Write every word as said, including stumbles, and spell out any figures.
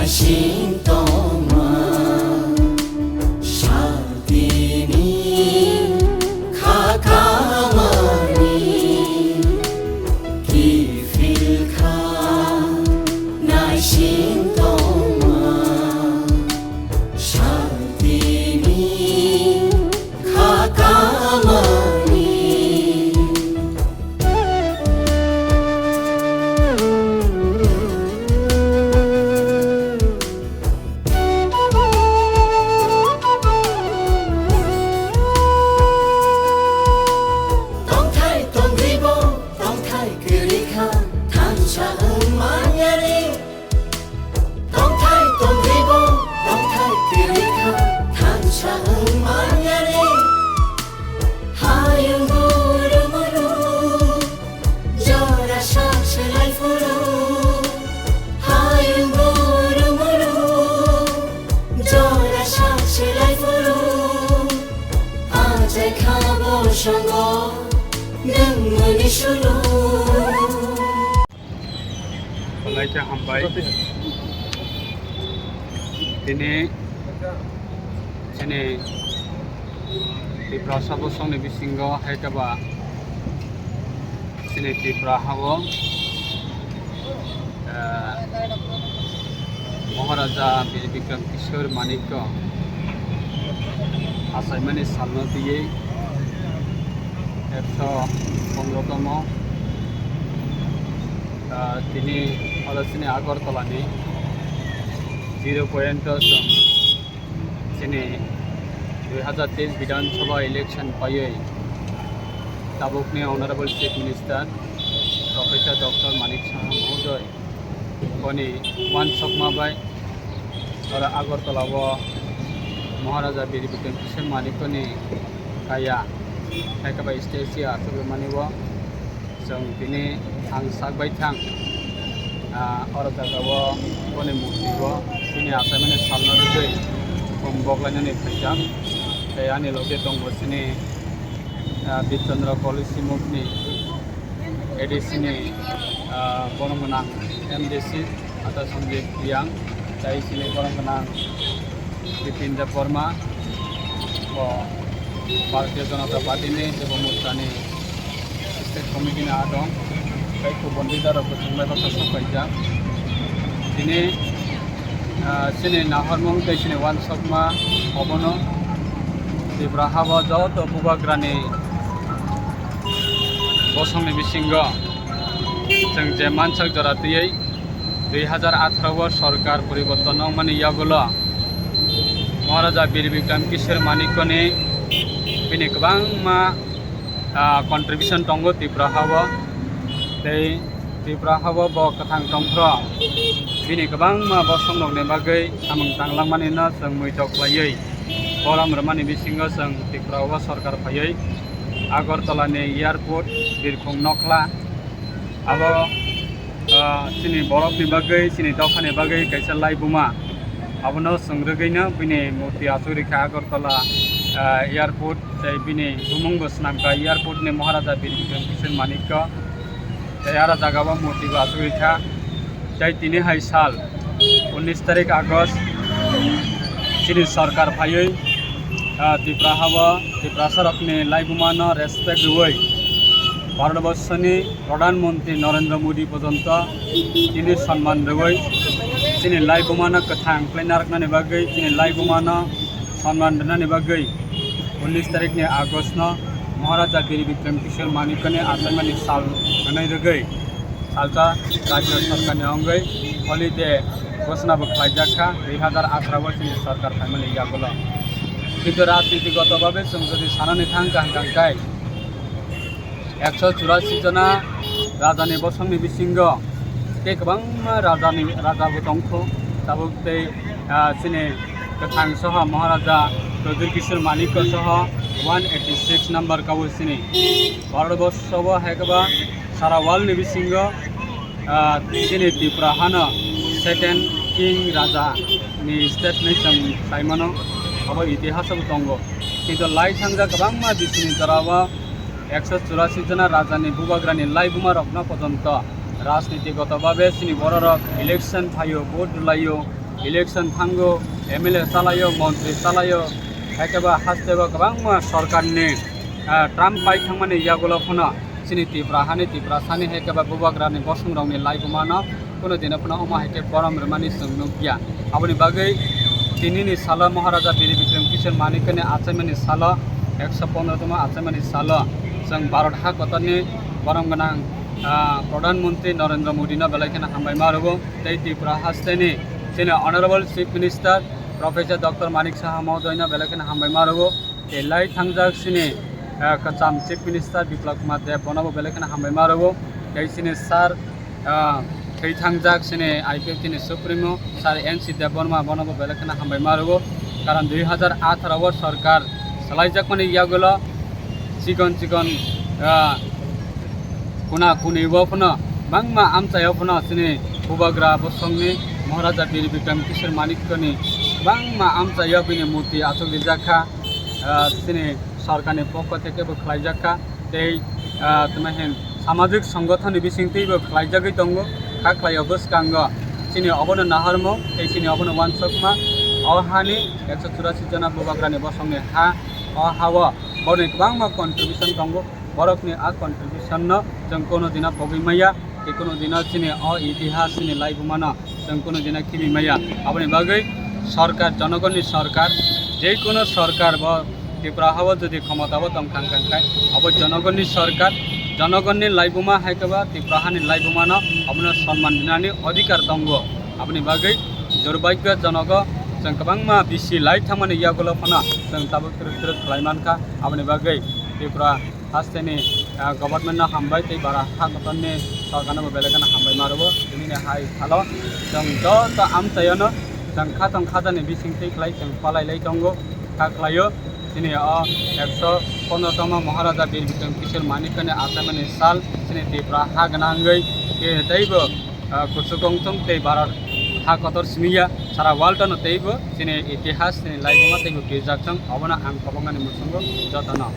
Sintoma, shaltini, khakamani, kifilkha, naisintoma, shaltini, khakamani. Tongthai tongribo, tongthai kwrwikha, thansa wng manyani. Tongthai tongribo, tongthai kwrwikha, thansa wng manyani. Hayung guru muru, jora sak selai phuru. Hayung guru muru, jora sak selai phuru. Ajai kha bosongo, nwng muni sulu. Belai khe hambai. Tini chini Tiprasa bosongni bisingo hai khe ba chini Tripura hao, eh, Maharaja Bir Bikram Kishore Manikya achaimani salno twiwi ekso pondro tomo, ah, tini oro chini Agartala ni zero point o chwng chini dui hazar teis Bidhan Sabha election paiwi tabukni Honorable Chief Minister Professor Doctor Manik Saha Mahoday boni uansukma bai oro Agartala o Maharaja Bir Bikram Kishore Manikyani kaya hai khe bai statue achuk rwmani o chwng tini ang sak bai thang, ah, oro jaga o boni murti o bini achaimani salno rwgwi bung boklainani phaijak. Tei ani loge tongo chini, ah, Bipchandra Kolisi Mukni A D C ni, ah, borom gwnang M D C Ata Sanjay Priyang, tei chini borom gwnang Bipin Debbarma, bo Bharatiya Janata Party ni Debo Morcha ni State Committee ni adong, tei kubun leader rok bo chwng bai baksa sok paijak. Tini, ah, chini nahormung tei chini uansukma obono Tripura hao joto bubagrani bosongni bisingo chwng je mansak jora twiwi dui hazar atharo o sorkar poriborton wngmani yagulo Maharaja Bir Bikram Kishore Manikyani bini kwbangma, ah, contribution tongo Tripura hao. Tei Tripura hao bo kwthang tongphro bini kwbangma bosongrokni bagwi samung tanglangmani no chwng muitok khlaiwi borom rwmani bisingo chwng Tripura o sorkar phaiwi Agartala ni airport birkhung nokhla. Abo, ah, chini borokni bagwi, chini dophani bagwi kaisa laibuma. Abono chwng rwgwino bini murti achuk rikha Agartala, ah, airport, tei bini bumung bo swnamkha airport ni Maharaja Bir Bikram Kishore Manikya. Tei aro jaga o murti bo achuk rikha. Tei tini hai sal unnish tarik August chini sorkar phaiwi, ah, Tripura hao Tiprasa rokni laibuma no respect rwwi Bharatborsoni Pradhan Mantri Narendra Modi porjonto tini sonman rwwi chini laibuma no kwthang khlai narwknani bagwi chini laibuma no sonman rwnani bagwi unnish tarik ni August no Maharaja Bir Bikram Kishore Manikyani achaimani sal hwnwi rwgwi salsa rajya sorkarni wngwi holiday ghosona bo khlaijak kha dui hazar atharo o chini sorkar phaimani yagulo. Kintu rajniti goto babe chwng jodi sanani thang kha hwnkha khe ekso churasi jona rajani bosongni bisingo tei kwbangma rajani, raja bo tongkho. Tabuk tei, ah, chini kwthang soha Maharaja Pradyut Kishore Manikya soho one eighty six number kabo chini Bharatborsho bo hai khe ba sara world ni bisingo, ah, chini Tripura hano second king raja ni state ni chwng sai mano, abo itihas bo tongo. Kintu lai thangjak kwbangma bisini jora o ekso churasi jona rajani bubagrani laibuma rokno porjonto rajniti goto babe chini bororok election phaio, vote rwlaio, election thango, M L A chalaio, montri chalaio, haikhe ba hasteo kwbangma sorkarni, ah, term pai thangmani yagulo phano chini Tripura hani, Tiprasani haikhe ba bubagrani bosongrokni laibumano kuno dino phano omo haikhe borom rwmani chwng nukya. Aboni bagwi tinini salo Maharaja Bir Bikram Kishore Manikyani achaimani salo, ekso pondro tongma achaimani salo chwng Bharat ha kotorni borom gwnang, ah, Pradhan Mantri Narendra Modino belai kheno hambai ma rwo. Tei Tripura hasteni chini Honorable Chief Minister Professor Doctor Manik Saha Mohodoyno belai kheno hambai ma rwo. Tei lai thangjak chini, ah, kwcham Chief Minister Biplab Kumar Deb bonobo belai kheno hambai ma rwo. Tei chini sir, ah, thwi thangjak chini I P F T ni Supremo sir N C Debbarma bonobo belai kheno hambai ma rwo. Karon dui hazar atharo o sorkar salaijakmani yagulo chikon chikon, ah, kuna kuni o phano bangma amchai o phano chini bubagra bosongni Maharaja Bir Bikram Kishore Manikyani bangma amchai o bini murti achuk rijak kha, ah, chini sorkarni pokho theke bo khlaijak kha. Tei, ah, tamo hin samajik songothonni bisingtwi bo khlaijagwi tongo, kha khlai o bwskango chini obono naharmung tei chini obono uansukma o hani ekso churasi jona bubagrani bosongni ha, o ha o borokni kwbangma contribution tongo. Borokni a contribution no chwng kuno dino pogwi maya, tei kuno dino chini o itihas chini laibumano chwng kuno dino khibi maya. Aboni bagwi sorkar, jonogonni sorkar, je kuno sorkar bo Tripura hao jodi khomota o tong thang thang khai, abo jonogonni sorkar, jonogonni laibuma hai khe ba Tripura hani laibumano abono sonman rinani odhikar tongo. Aboni bagwi durbhagyo jonogo chwng kwbangma bisi lai thangmani yagulo phano chwng tabuk twrwk twrwk khlai mankha. Aboni bagwi Tripura hasteni, ah, government no hambai tei bara ha kotorni sorkar no bo belai kheno hambai ma rwo. Tini ni hai salo chwng joto amchaiono chwng khatong khatani bisingtwi khlai chwng palai lai tongo, kha khlaio. Chini o ekso pondro tongma Maharaja Bir Bikram Kishore Manikyani achaimani sal chini Tripura ha gwnangwi, eh, teibo, ah, kuchuk wngthung tei Bharat ha kotor simi ya, sara world no teibo chini itihas, chini laibuma teibo birjak thung, obono ang kwbangmani muchungo jotono.